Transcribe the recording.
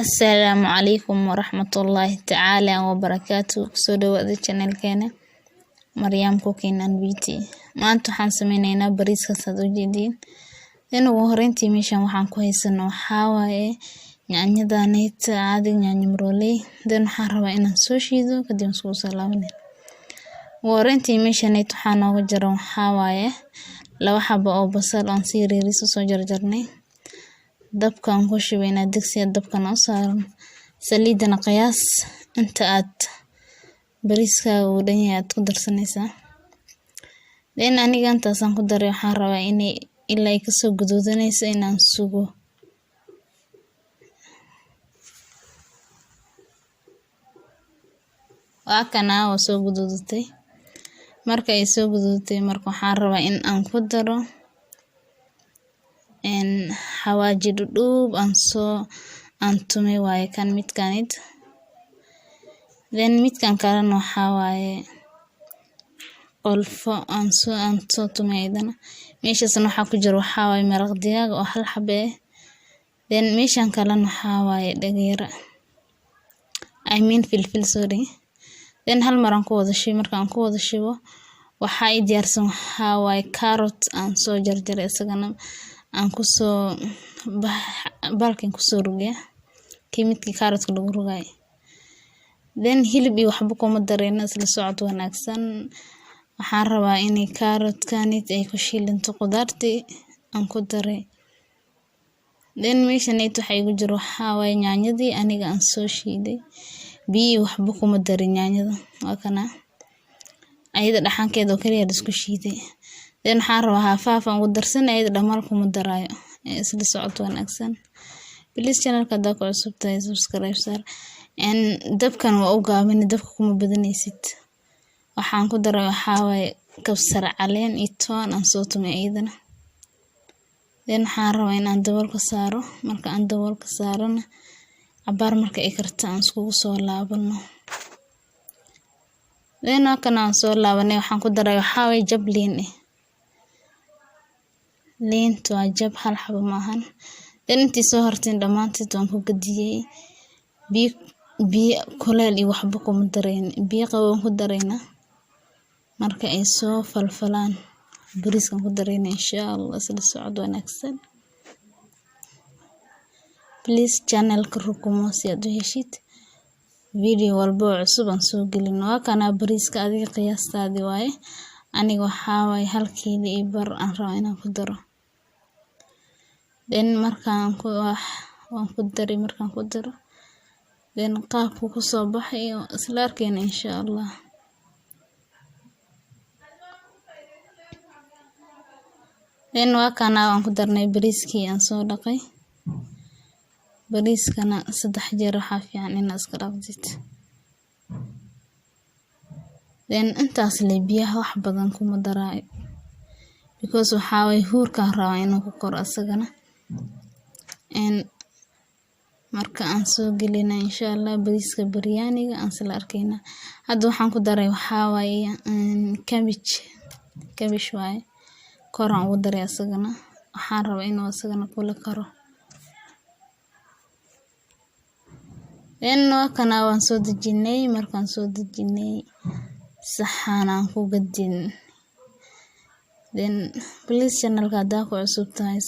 Asalaamu calaykum waraxmatullaahi tacaala wabarakaatu. Kusoo dhawaada channelkeena Maryam Cooking and Beauty. Maanta waxaan sameyneynaa bariiskaas aad ujeediin. In ugu horeyntii meeshan waxaan ku haysano waxaa waaye yaanyadaneyta caadi, yaanyo marooley. Then waxaan rabaa inaan soo shiido, kadib iskugu soo laabanayna. Ugu horeyntii meeshaneyta waxaa nooga jiro waxaa waaye laba xabo oo basal aan si yaryar usoo jarjarnay. Dabkaan ku shubaynaa, digsiga dabka noo saaran. Saliidana qiyaas inta aad bariiskaaga uu dhan yahay aad ku darsanaysaa. Then aniga intaasaan ku daray. Waxaan rabaa inay ilaa ay kasoo guduudanayso inaan sugo. Waa kana, waa soo guduudatay. Marka ay soo guduudatay, marka waxaan rabaa in aan ku daro xawaaji dhudhuub aan soo aan tumay waaye kan midkanid. Then midkan kalena waxaa waaye qolfo aan soo tumay ayadana. Meeshaasna waxaa ku jiro waxaa waaye maraq digaag oo hal xabo eh. Then meeshan kalena waxaa waaye dhageera, I mean filfil, sorry. Then hal mar aan ku wada shubay. Marka aan ku wada shubo, waxaa ii diyaarsan waxaa waaye carrot aan soo jarjaray, isagana aan kusoo balkin kusoo rugay, kii midkii carrotka lagu rugay. Then hilib iyo waxba kuma dareyno. Isla socod wanaagsan. Waxaan rabaa inay carrotkanit ay ku shiilanto qudaartii aan ku daray. Then meeshaneyt waxa igu jiro waxaa waaye yaanyadii aniga aan soo shiiday. Biyo waxba kuma darin yaanyada, waa kana ayada dhaxankeeda oo kaliya la isku shiiday. Then waxaan rabaa half half aan ugu darsan, ayada dhamaal kuma daraayo. Isla socod wanaagsan. Please, channelka hadaa ku cusub tahay, subscribe saar. Dabkan waa u gaabini, dabka kuma badanaysid. Waxaan ku daray waxaa waaye kabsar caleen iyo toon aan soo tumay iyadana. Then waxaan rabaa inaan daboolka saaro. Marka aan daboolka saarana, cabaar marka ay karto aan iskugu soo laabano. Then halkan aan soo laabanay, waxaan ku daray waxaa waaye jab liin eh. Liinta waa jab, hal xabo maahan. Then intii soo hartay dhammaanteed waan ku gadiyay. Biyo, biyo kuleel iyo waxba kuma dareyn, biyo qabow ku dareyna. Marka ay soo falfalaan, bariiskan ku dareyna, insha Allah. Isla socod wanaagsan. Please, channelka rukumo si aad u heshid video walbo oo cusub aan soo gelino. Waa kana bariiska, adiga qiyaastaadi waaye. Aniga waxaa waaye hal kiilo iyo bar aan rabaa inaan ku daro. Then markaan ku waan ku daray. Markaan ku daro, then qaabku ku soo baxay isla arkeyna, insha Allah. Then waa kana, waan ku darnay bariiskii aan soo dhaqay. Bariiskana saddex jeer waxaa fiican inaad iska dhaqdid. Then intaas le biyaha wax badan kuma daraayo, because waxaa waye huurkaan rabaa inuu ku koro asagana. Marka aan soo gelina, insha Allah, bariiska biryaniga aan isla arkeyna. Hadda waxaan ku daray waxaa waaye cabbage, cabbage waaye, kor aan ugu daray asagana. Waxaan rabaa inuu asagana kula karo. Then waa kana, waan soo dejinay. Markaan soo dejinay, saxan aan ku gadin. Then please, channelka hadaa ku cusub tahay.